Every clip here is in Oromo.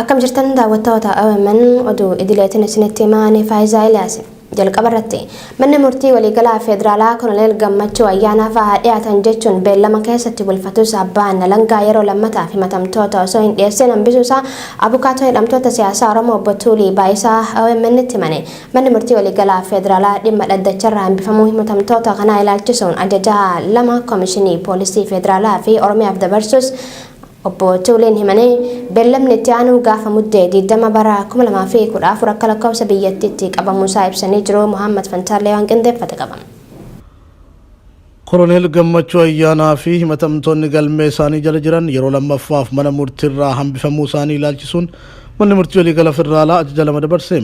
Akkam jirtan daawwattoota OMN oduu idileetiin isinitti himaa ani Faayizaa Eliyaas. Jalqaba irratti manni murtii waliigalaa federaalaa Koloneel Gammachuu Ayyaanaa fa'aa dhiyaatan jechuun beellama keessatti bulfatus abbaan alangaa yeroo lammataaf himatamtoota osoo hin dhiyeessin hambisuusaa abukaatoo hidhamtoota siyaasaa Oromoo obbo Tuulii Baayisaa OMN'tti himani. Manni murtii waliigalaa federaalaa dhimma dhaddacharraa hambifamuu himatamtoota kanaa ilaalchisuun ajajaa 2 Komishinii Poolisii Federaalaa fi Oromiyaaf dabarsuus Obbo Tuuliin himanii, beellamni itti aanu gaafa Muddee 20 bara 2014 akka lakkoofsa biyyattiitti qabamuusaa ibsanii jiru. Mohaammad Fantaallee waan qindeeffate qaba. Koloneel Gammachuu Ayyaanaa fi himatamtoonni galmee isaanii jala jiran yeroo lammaffaaf mana murtiirraa hambifamuu isaanii ilaalchisuun manni murtii waliigala federaalaa ajaja lama dabarse.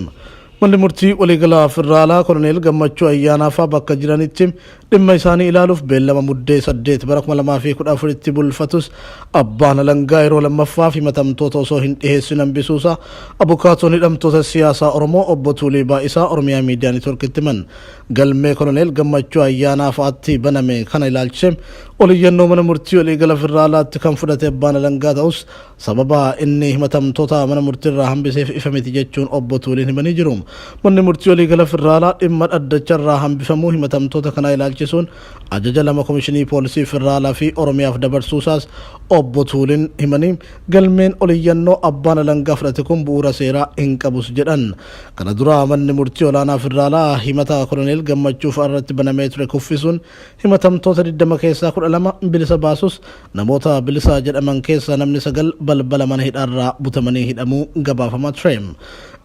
Manni murtii waliigalaa federaalaa Koloneel Gammachuu Ayyaanaa faa bakka jiranitti dhimma isaanii ilaaluuf beellama Muddee 8 bara 2014tti bulfatus abbaan alangaa yeroo lammaffaaf himatamtoota osoo hin dhiheessin hambisuusaa abukaatoon hidhamtoota siyaasaa Oromoo obbo Tuulii Baay'isaa Oromiyaa Miidiyaa Neetworkitti himan. Galmee Koloneel Gammachuu Ayyaanaa fa'aatti baname kana ilaalchisee oliyyannoo mana murtii waliigala federaalaatti kan fudhate abbaan alangaa ta'us Sababa inni himatamtoota mana murtiirraa hambiseef ifa miti jechuun Obbo Tuuliin himanii jiru. Manni murtii waliigala federaalaa dhimma dhaddacharraa hambifamuu himatamtoota kanaa ilaalchisuun ajaja 2 Komishinii Poolisii Federaalaa fi Oromiyaaf dabarsuusaas Obbo Tuuliin himanii galmeen oliyyannoo abbaan alangaa fudhate kun bu'uura seeraa hin qabus jedhan. Kana dura manni murtii olaanaa federaalaa himata Koloneel Gammachuu fa'arratti banamee ture kuffisuun himatamtoota 20 keessaa 12 bilisa baasus Namoota bilisa jedhaman keessaa namni 9 balbala mana hidhaarraa butamanii hidhamuu gabaafamaa ture.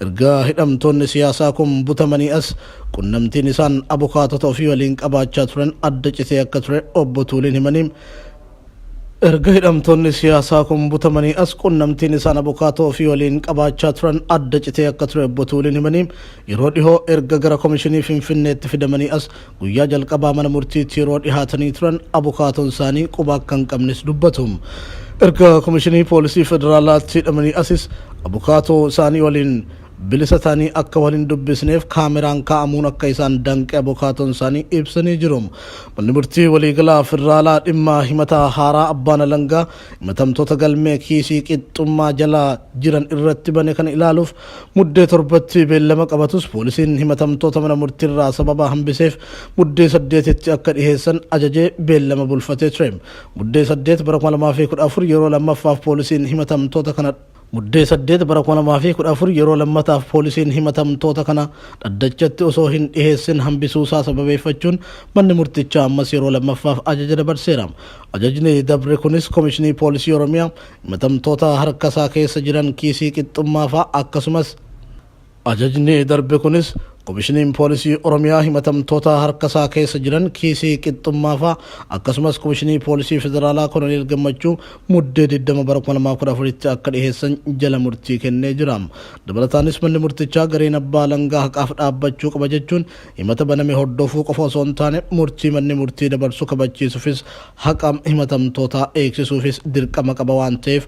Erga hidhamtoonni siyaasaa kun butamanii as qunnamtiin isaan abukaatota ofii waliin qabaachaa turan adda citee akka ture Obbo Tuuliin himanii, Erga hidhamtoonni siyaasaa kun butamanii as qunnamtiin isaan abukaatoo ofii waliin qabaachaa turan adda citee akka ture Obbo Tuuliin himanii, yeroo dhihoo erga gara komishinii Finfinneetti fidamanii as Guyyaa jalqabaa mana murtiitti yeroo dhihaatanii turan abukaatoon isaanii quba akka hin qabnes dubbatu. Erga Komishinii Poolisii Federaalaatti hidhamanii asis abukaatoo isaanii waliin bilisa ta'anii akka wal hin dubbisneef kaameraan kaa'amuun akka isaan danqe abukaatoon isaanii ibsanii jiru. Manni murtii waliigalaa federaalaa dhimma himata haaraa abbaan alangaa himatamtoota galmee kiisii qixxummaa jala jiran irratti bane kana ilaaluuf Muddee 7tti beellama qabatus poolisiin himatamtoota mana murtiirraa sababa hambiseef Muddee 8tti akka dhiheessan ajajee beellama bulfatee ture. Muddee 8 bara 2014 yeroo lammaffaaf poolisiin himatamtoota kana Muddee 8 bara 2014 yeroo lammataaf poolisiin himatamtoota kana dhaddachatti osoo hin dhiheessin hambisuusaa sababeeffachuun manni murtichaa ammas yeroo lammaffaaf ajaja dabarseera. Ajajni dabre kunis Komishinii Poolisii Oromiyaa Himatamtoota harka isaa keessa jiran kiisii qixxummaa fa'a akkasumas Ajajni darbe kunis Komishiniin Poolisii Oromiyaa himatamtoota harka isaa keessa jiran kiisii qixxummaa fa'a akkasumas Komishinii Poolisii Federaalaa Koloneel Gammachuu Muddee 20 bara 2014tti akka dhiheessan jala murtii kennee jira. Dabalataanis manni murtichaa gareen abbaa alangaa haqaaf dhaabbachuu qaba jechuun himata baname hordofuu qofa osoo hin taane murtii manni murtii dabarsu kabachiisufis haqa himatamtootaa eegsisuufis dirqama qaba waan ta'eef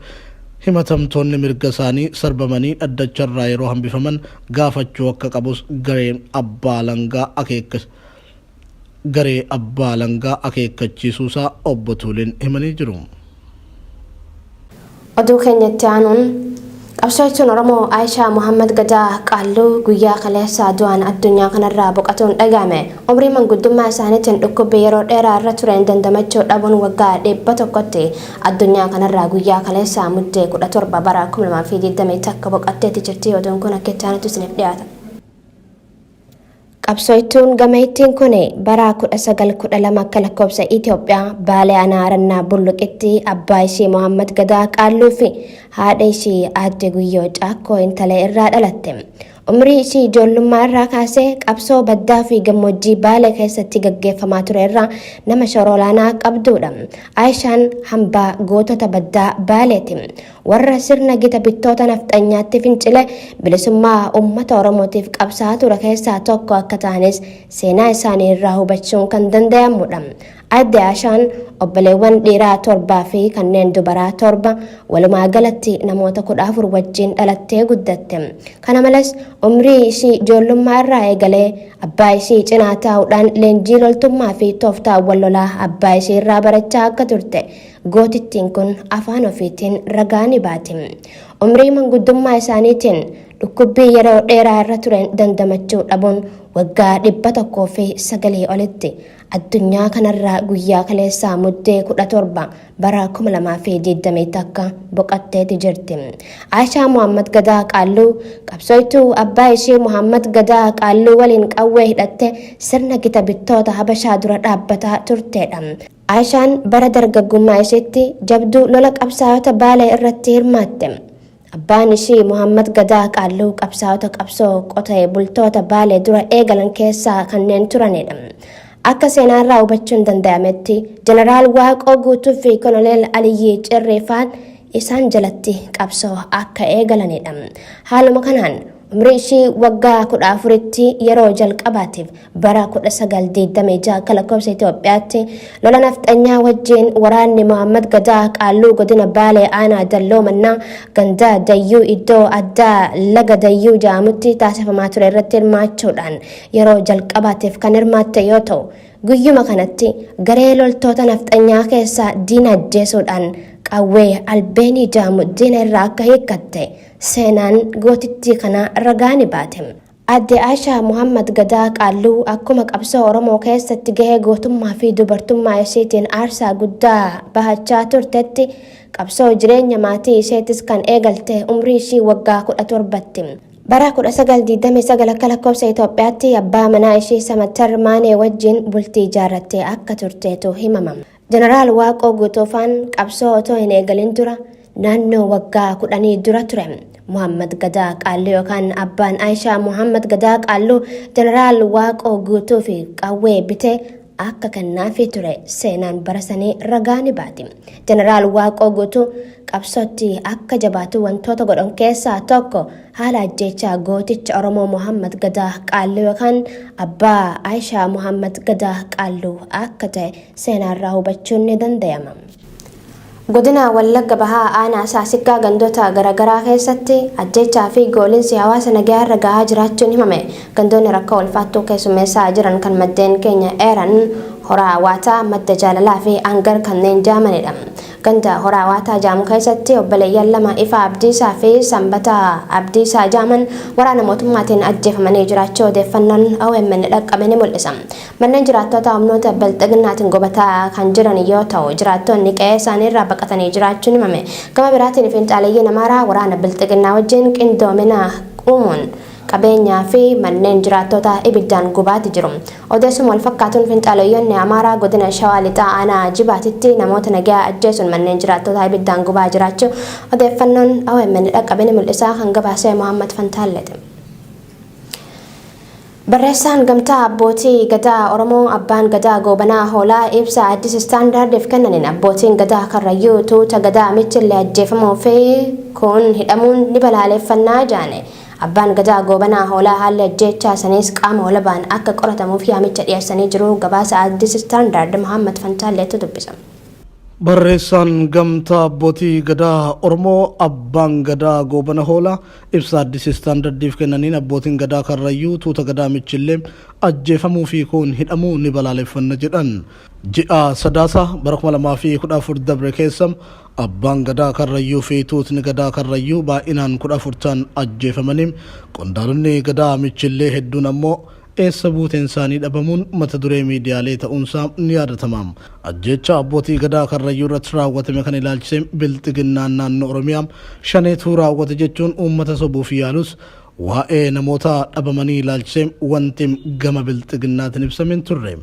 himatamtoonni mirga isaanii sarbamanii dhaddacharraa yeroo hambifaman gaafachuu akka qabus gareen abbaa alangaa akeekka garee abbaa alangaa akeekkachiisuusaa Obbo Tuuliin himanii jiru. Oduu keenya itti aanuun Qabsooytuun Oromoo Aayishaa Muhammad Gadaa Qaalluu guyyaa kaleessaa du'aan addunyaa kanarraa boqatuun dhaga'ame. Umrii manguddummaa isaaniitiin dhukkubbii yeroo dheeraa irra tureen dandamachuu dhabuun waggaa 100tti addunyaa kanarraa guyyaa kaleessaa Muddee 17 bara 2021 boqatteeti jirti. Oduun kun akka itti aanutti isiniif dhiyaata. Qabsooytuun gameettiin kun bara 1912 akka lakkoofsa Itoophiyaa Baalee Aanaa Arannaa Bulluqitti abbaa ishii Mohammad Gadaa Qaalluu fi haadha ishii Aadde Guyyoo Caakkoo Intalee irraa dhalatte. Umrii ishii ijoollummaa irraa kaasee qabsoo baddaa fi gammoojjii Baalee keessatti gaggeeffamaa ture irraa nama shoora olaanaa qabduudha. Aayishaan hambaa gootota baddaa Baaleeti. Warra sirna gita bittoota nafxanyaatti fincile bilisummaa uummata Oromootiif qabsaa'aa ture keessaa tokko akka ta'anis seenaa isaanii irraa hubachuun kan danda'amudha. Aadde Aashaan obboleewwan dhiiraa torbaa fi kanneen dubaraa 7 walumaa galatti namoota 14 wajjin dhalattee guddatte. Kana malees umrii ishii ijoollummaa irraa eegalee abbaa ishii cinaa taa'uudhaan leenjii loltummaa fi tooftaawwan lolaa abbaa ishii irraa barachaa akka turte gootittiin kun afaan ofiitiin ragaa ni baati. Umrii manguddummaa isaaniitiin dhukkubbii yeroo dheeraa irra tureen dandamachuu dhabuun waggaa 109 olitti addunyaa kanarraa guyyaa kaleessaa Muddee 17 bara 2021 boqatteeti jirti. Aashaa Muhammad Gadaa Qaalluu qabsooytuu abbaa ishii Muhammad Gadaa Qaalluu waliin qawwee hidhatte sirna gita bittoota Habashaa dura dhaabbataa turteedha. Aashaan bara dargaggummaa ishiitti jabduu lola qabsaayota Baalee irratti hirmaatte. Abbaan ishii Muhammad Gadaa Qaalluu qabsaa'ota qabsoo qotee bultoota Baalee dura eegalan keessaa kanneen turanidha. Akka seenaarraa hubachuun danda'ametti Jeneraal Waaqoo Guutuu fi Koloneel Aliyyii Cirrii faan isaan jalatti qabsoo akka eegalanidha. Haaluma kanaan umrii ishii waggaa 14tti yeroo jalqabaatiif Bara 1926 akka lakkoofsa Itoophiyaatti lola nafxanyaa wajjin waraanni Mohammad Gadaa Qaalluu godina Baalee aanaa Dalloo Mannaa ganda Dayyuu iddoo addaa laga Dayyuu jedhamutti taasifamaa ture irratti hirmaachuudhaan yeroo jalqabaatiif kan hirmaatte yoo ta'u guyyuma kanatti garee loltoota nafxanyaa keessaa diina ajjeesuudhaan qawwee albeenii jedhamu diina irraa akka hiikkatte seenaan gootittii kanaa ragaa ni baate. Aadde Aashaa Muhammad Gadaa Qaalluu akkuma qabsoo Oromoo keessatti gahee gootummaa fi dubartummaa isheetiin aarsaa guddaa bahachaa turtetti qabsoo jireenya maatii isheetis kan eegalte umrii ishii waggaa 17tti. Bara 1929 akka lakkoofsa Itoophiyaatti abbaa manaa ishii Samatar Maanee wajjin bultii ijaarrattee akka turteetu himama. Jeneraal Waaqoo Guutuufaan qabsoo otoo hin eegalin dura naannoo waggaa kudhanii dura ture. Muhammad Gadaa Qaalluu yookaan abbaan Aayishaa Muhammad Gadaa Qaalluu Jeneraal Waaqoo Guutuu fi qawwee bitee akka kennaafii ture seenaan bara sanii ragaa ni baati. Jeneraal Waaqoo Guutuu qabsootti akka jabaatu wantoota godhan keessaa tokko haala ajjeechaa gooticha Oromoo Muhammad Gadaa Qaalluu yookaan abbaa Aayishaa Muhammad Gadaa Qaalluu akka ta'e seenaarraa hubachuun ni dandayama. Godina Wallagga Bahaa Aanaa Saasiggaa gandoota garaagaraa keessatti ajjeechaa fi goolinsi hawaasa nagayaa irra gahaa jiraachuun himame. Gandoonni rakkoo ulfaattuu keessummeessaa jiran kan maddeen keenya eeran Horaa Waataa, Madda Jaalalaa fi Angar kanneen jaamanidha. Ganda Horaa Waataa jaamu keessatti obboleeyyan lama Ifaa Abdiisaa fi Sanbataa Abdiisaa jaaman waraana mootummaatiin ajjeefamanii jiraachuu odeeffannoon OMN dhaqqabe ni mul'isa. Manneen jiraattootaa humnoota Bilxiginnaatiin gubataa kan jiran yoo ta'u, jiraattoonni qe'ee isaaniirraa baqatanii jiraachuun himame. Gama biraatiin fiinxaaleeyyiin Amaaraa waraana Bilxiginnaa wajjin qindoomina uumuun qabeenyaa fi manneen jiraattootaa ibiddaan gubaati jiru. Odeessuma walfakkaatuun finxaaleeyyoonni Amaaraa godina Shawaa Lixaa aanaa Jibaatitti namoota nagayaa ajjeesuun manneen jiraattootaa ibiddaan gubaa jiraachuu odeeffannoon OMN dhaqqabe ni mul'isa. Kan gabaase Mohaammad Fantaalleeti. Barreessaan Gamtaa Abbootii Gadaa Oromoo Abbaan Gadaa Goobanaa Hoolaa ibsa Addis Standardiif kennaniin abbootiin Gadaa Karrayyuu tuuta Gadaa Michillee ajjeefamuu fi kuun hidhamuun ni balaaleeffannaa jaane. Abbaan Gadaa Goobanaa Hoolaa haalli ajjeechaa saniis qaama walabaan akka qoratamuuf yaamicha dhiyeessanii jiru. Gabaasa Addis Standard Mohaammad Fantaalleetu dubbisa. Barreessaan Gamtaa Abbootii Gadaa Oromoo Abbaan Gadaa Goobana Hoolaa ibsa Addis Standardiif kennaniin abbootiin Gadaa Karrayyuu tuuta Gadaa Michillee ajjeefamuu fi kuun hidhamuu ni balaaleffanna jedhan. Ji'a Sadaasa bara 2014 dabre keessa Abbaan Gadaa Karrayyuu fi tuutni Gadaa Karrayyuu baay'inaan 14 ta'an ajjeefamanii qondaalonni Gadaa Michillee hedduun ammoo eessa buuteen isaanii dhabamuun mata duree miidiyaalee ta'uunsaa ni yaadatama. Ajjeechaa abbootii Gadaa Karrayyuu irratti raawwatame kana ilaalchisee Bilxiginnaan naannoo Oromiyaa Shaneetu raawwate jechuun uummata sobuuf yaalus waa'ee namoota dhabamanii ilaalchisee wanti gama Bilxiginnaatiin ibsame hin turre.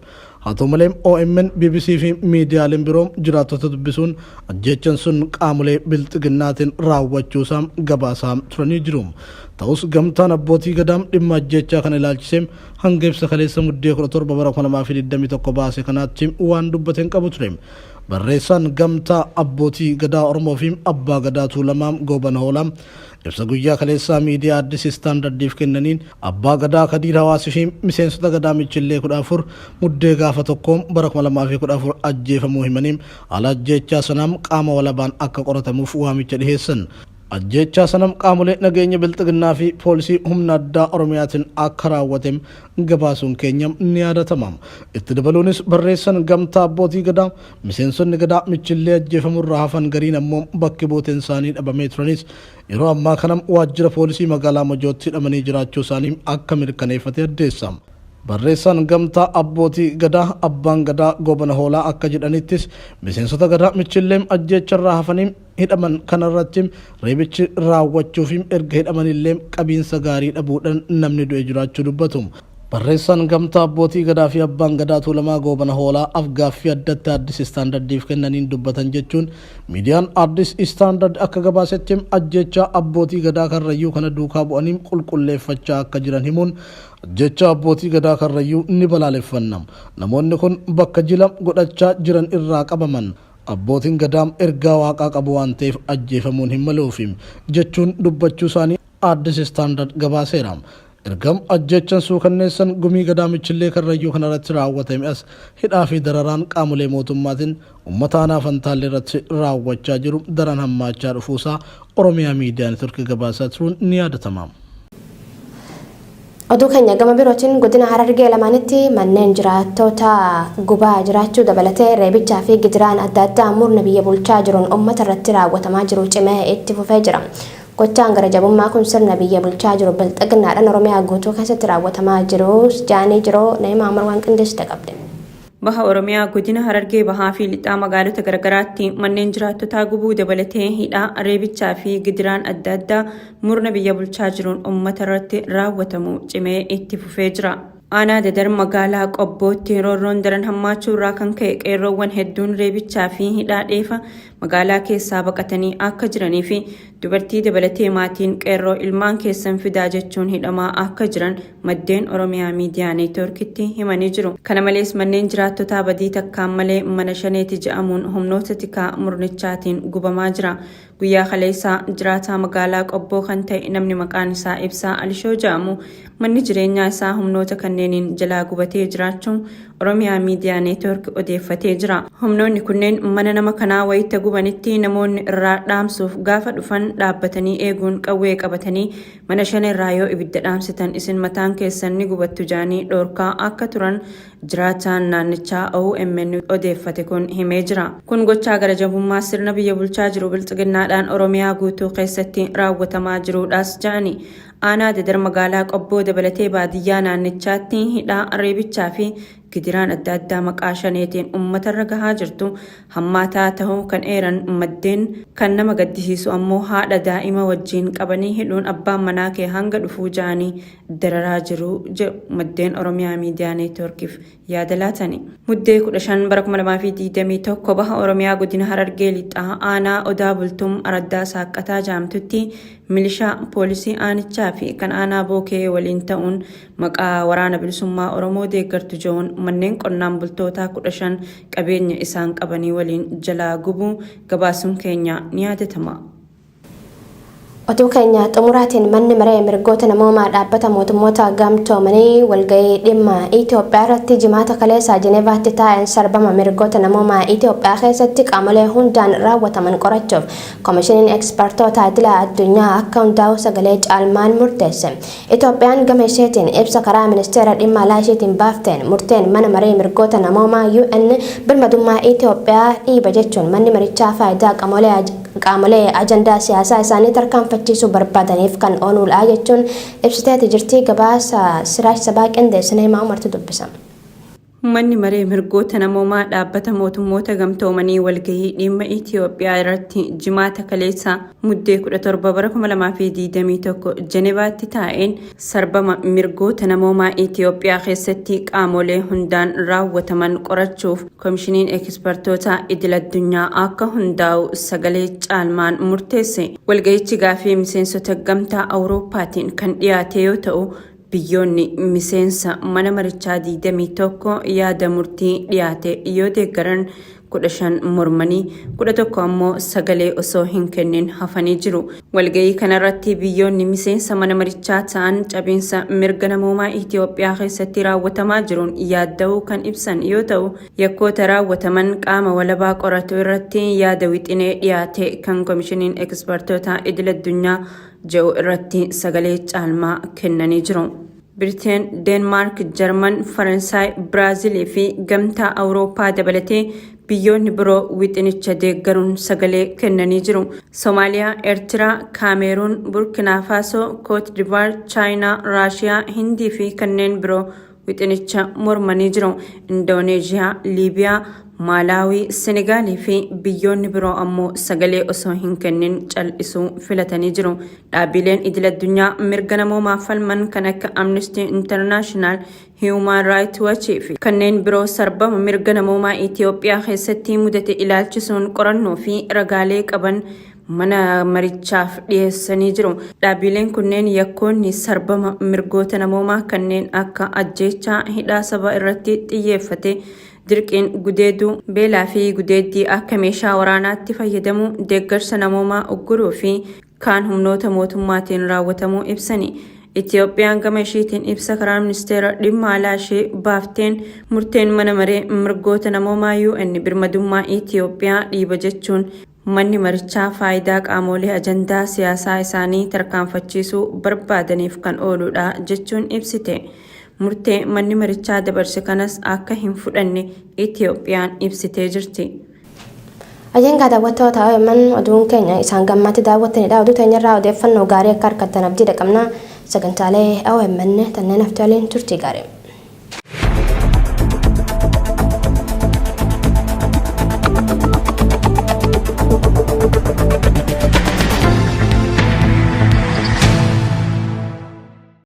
Haa ta'u malee OMN, bbc fi miidiyaaleen biroo jiraattota dubbisuun ajjeechaan sun qaamolee Bilxiginnaatiin raawwachuusaa gabaasaa turanii jiru. Ta'us Gamtaan Abbootii Gadaa dhimma ajjeechaa kana ilaalchisee hanga ibsa kaleessa Muddee 17 bara 2021 baase kanaatti waan dubbate hin qabu ture. Barreessaan Gamtaa Abbootii Gadaa Oromoo fi Abbaa Gadaa Tuulamaa Goobana Hoolaa ibsa guyyaa kaleessaa miidiyaa Addis Istaandardiif kennaniin Abbaa Gadaa Kadiir Hawaasii fi miseensota Gadaa Michillee 14 Muddee gaafa 1 bara 2014 ajjeefamuu himanii haala ajjeechaa sanaam qaama walabaan akka qoratamuuf waamicha dhiheessan. Ajjeechaa sanam qaamolee nageenya Bilxiginnaa fi poolisii humna addaa Oromiyaatiin akka raawwate gabaasuun keenya ni yaadatama. Itti dabaluunis barreessan Gamtaa Abbootii Gadaa, miseensonni Gadaa Michillee ajjeefamurraa hafan gariin ammoo bakki buuteen isaanii dhabamee turanis yeroo ammaa kana waajjira poolisii magaalaa Mojootti hidhamanii jiraachuu isaanii akka mirkaneeffate addeessa. Barreessaan Gamtaa Abbootii Gadaa Abbaan Gadaa Goobana Hoolaa akka jedhanittis miseensota Gadaa Michilleem ajjeecharraa hafanii hidhaman kanarratti reebichi raawwachuu fi erga hidhamanillee qabiinsa gaarii dhabuudhaan namni du'e jiraachuu dubbatu. Barreessaan Gamtaa Abbootii Gadaa fi Abbaan Gadaa Tuulamaa Goobana Hoolaa af-gaaffii addatti Addis Standardiif kennaniin dubbatan jechuun miidiyaan Addis Standard akka gabaasetti ajjeechaa Abbootii Gadaa Karrayyuu kana duukaa bu'anii qulqulleeffachaa akka jiran himuun Ajjeechaa Abbootii Gadaa Karrayyuu ni balaaleffanna. Namoonni kun bakka jila godhachaa jiran irraa qabaman. Abbootiin Gadaa ergaa Waaqaa qabu waan ta'eef ajjeefamuun hin maluufi, jechuun dubbachuu isaanii Addis Standard gabaaseera. Erga ajjeechan suukanneessan Gumii Gadaa Michillee Karrayyuu kanarratti raawwatame as hidhaa fi dararaan qaamolee mootummaatiin ummata aanaa Fantaallee irratti raawwachaa jiru daran hammaachaa dhufuusaa Oromiyaa Miidiyaa Network gabaasaa turuun ni yaadatama. Oduu keenya gama birootiin godina Harargee lamaanitti manneen jiraattota gubaa jiraachuu dabalatee reebichaa fi gidiraan adda addaa murna biyya bulchaa jiruun uummata irratti raawwatamaa jiru cimee itti fufee jira. Gochaan gara jabummaa kun sirna biyya bulchaa jiru bilxiginnaadhaan Oromiyaa guutuu keessatti raawwatamaa jiru jaanii jiru Na'imaa Umar waan qindeessite qabdi. Baha Oromiyaa godina Harargee Bahaa fi Lixaa magaalota garagaraatti manneen jiraattotaa gubuu dabalatee hidhaa, reebichaa fi gidiraan adda addaa murna biyya bulchaa jiruun uummata irratti raawwatamu cimee itti fufee jira. Aanaa Dadar magaalaa Qobbootti roorroon daran hammaachuu irraa kan ka'e qeerroowwan hedduun reebichaa fi hidhaa dheefa magaalaa keessaa baqatanii akka jiranii fi dubartii dabalatee maatiin qeerroo ilmaan keessan fidaa jechuun hidhamaa akka jiran maddeen Oromiyaa Miidiyaa Neetwoorkitti himanii jiru. Kana malees manneen jiraattotaa badii takkaan malee mana shaneeti je'amuun humnoota tikaa murnichaatiin gubamaa jira. Guyyaa kaleessaa jiraataa magaalaa Qobboo kan ta'e namni maqaan isaa Ibsaa Alishoo jedhamu manni jireenyaa isaa humnoota kanneeniin jalaa gubatee jiraachuu Oromiyaa Miidiyaa Neetwoork odeeffatee jira. Humnoonni kunneen mana nama kanaa wayita gubanitti namoonni irraa dhaamsuuf gaafa dhufan dhaabbatanii eeguun qawwee qabatanii mana shaneerraa yoo ibidda dhaamsitan isin mataan keessan ni gubattu jedhanii dhoorkaa akka turan jiraataan naannichaa OMN odeeffate kun himee jira. Kun gochaa gara jabummaa sirna biyya bulchaa jiru Bilxiginnaadhaan Oromiyaa guutuu keessatti raawwatamaa jiruudhaas jedhani. Aanaa Dadar magaalaa Qobboo dabalatee baadiyyaa naannichaatti hidhaa, reebichaa fi gidiraan adda addaa maqaa shaneetiin uummatarra gahaa jirtu hammaataa tahuu kan eeran maddeen, kan nama gaddisiisu ammoo haadha daa'ima wajjiin qabanii hidhuun abbaan manaa kee hanga dhufuu ja'anii dararaa jiru jedhu maddeen Oromiyaa Miidiyaa Neetwoorkiif yaada laatani. Muddee 15 bara 2021 Baha Oromiyaa Godina Harargee Lixaa Aanaa Odaa Bultum Araddaa Saaqqataa jedhamtutti milishaa, poolisii aanichaa fi kan aanaa Bookee waliin ta'uun maqaa Waraana Bilisummaa Oromoo deeggartu je'uun manneen qonnaan bultootaa 15 qabeenya isaan qabanii waliin jalaa gubuu gabaasuun keenya ni yaadatama. Oduu keenya xumuraatiin manni maree mirgoota namoomaa dhaabbata mootummoota gamtoomanii walga'ii dhimma Itoophiyaa irratti jimaata kaleessa Jenevaatti taa'een sarbama mirgoota namoomaa Itoophiyaa keessatti qaamolee hundaan raawwataman qorachuuf komishiniin ekspertoota idila addunyaa akka hundaa'u sagalee caalmaan murteesse. Itoophiyaan gama isheetiin ibsa karaa ministeera dhimma alaa isheetiin baafteen murteen mana maree mirgoota namoomaa UN birmadummaa Itoophiyaa dhiiba jechuun manni marichaa faayidaa qaamolee ajandaa siyaasaa isaanii tarkaanfachiisuu barbaadaniif kan ooluudha jechuun ibsiteeti jirti. Gabaasa Siraaj Sabaa qindeessine himaa Umartu dubbisa. Manni Maree Mirgoota Namoomaa Dhaabbata Mootummoota Gamtoomanii walgahii dhimma Itiyoophiyaa irratti Jimaata kaleessaa Muddee 17 bara 2021 Jenevaatti taa'een sarbama mirgoota namoomaa Itiyoophiyaa keessatti qaamolee hundaan raawwataman qorachuuf Komishiniin Ekispartoota Idil-addunyaa akka hundaa'u sagalee caalmaan murteesse. Walgahichi gaaffii miseensota Gamtaa Awurooppaatiin kan dhiyaate yoo ta'u, Biyyoonni miseensa mana marichaa 21 yaada murtii dhiyaate yoo deeggaran, 15 mormanii 11 ammoo sagalee osoo hin kennin hafanii jiru. Walga'ii kanarratti biyyoonni miseensa mana marichaa ta'an cabiinsa mirga namoomaa Itoophiyaa keessatti raawwatamaa jiruun yaadda'uu kan ibsan yoo ta'u, yakkoota raawwataman qaama walabaa qoratu irratti yaada wixinee dhiyaate kan Komishiniin Ekspertoota Idil Addunyaa jedhu irratti sagalee caalmaa kennanii jiru. Biriteen, Deenmaark, Jarman, Faransaay, Biraazilii fi Gamtaa Awurooppaa dabalatee biyyoonni biroo wixinicha deeggaruun sagalee kennanii jiru. Somaaliyaa, Eertiraa, Kaameeruun, Burkinaa Faasoo, Koot Divaar, Chaayinaa, Raashiyaa, Hindii fi kanneen biroo wixinicha mormanii jiru. Indooneeziyaa, Liibiyaa, Maalaawii, Senegaalii fi biyyoonni biroo ammoo sagalee osoo hin kennin cal'isuu filatanii jiru. Dhaabbileen idil-addunyaa mirga namoomaaf falman kan akka Amnesty International, Human Rights Watch fi kanneen biroo sarbama mirga namoomaa Itoophiyaa keessatti mudate ilaalchisuun qorannoo fi ragaalee qaban mana marichaaf dhiyeessanii jiru. Dhaabbileen kunneen yakkoonni sarbama mirgoota namoomaa kanneen akka ajjeechaa, hidhaa saba irratti xiyyeeffate, dirqiin gudeeduu, beelaa fi gudeeddii akka meeshaa waraanaatti fayyadamuu, deeggarsa namoomaa ugguruu fi kaan humnoota mootummaatiin raawwatamuu ibsani. Itoophiyaan gama ishiitiin ibsa karaa ministeera dhimma alaa ishee baafteen murteen mana maree mirgoota namoomaa UN birmadummaa Itoophiyaa dhiiba jechuun manni marichaa faayidaa qaamolee ajandaa siyaasaa isaanii tarkaanfachiisuu barbaadaniif kan ooludha jechuun ibsite. Murtee manni marichaa dabarse kanas akka hin fudhanne Itoophiyaan ibsitee jirti. Ajangaa daawwattoota OMN, oduun keenya isaan gammatti daawwattanidha. Oduu teenyarraa odeeffannoo gaarii akka argattan abdii qabna. Sagantaalee OMN tanneen haftee waliin turtii gaarii.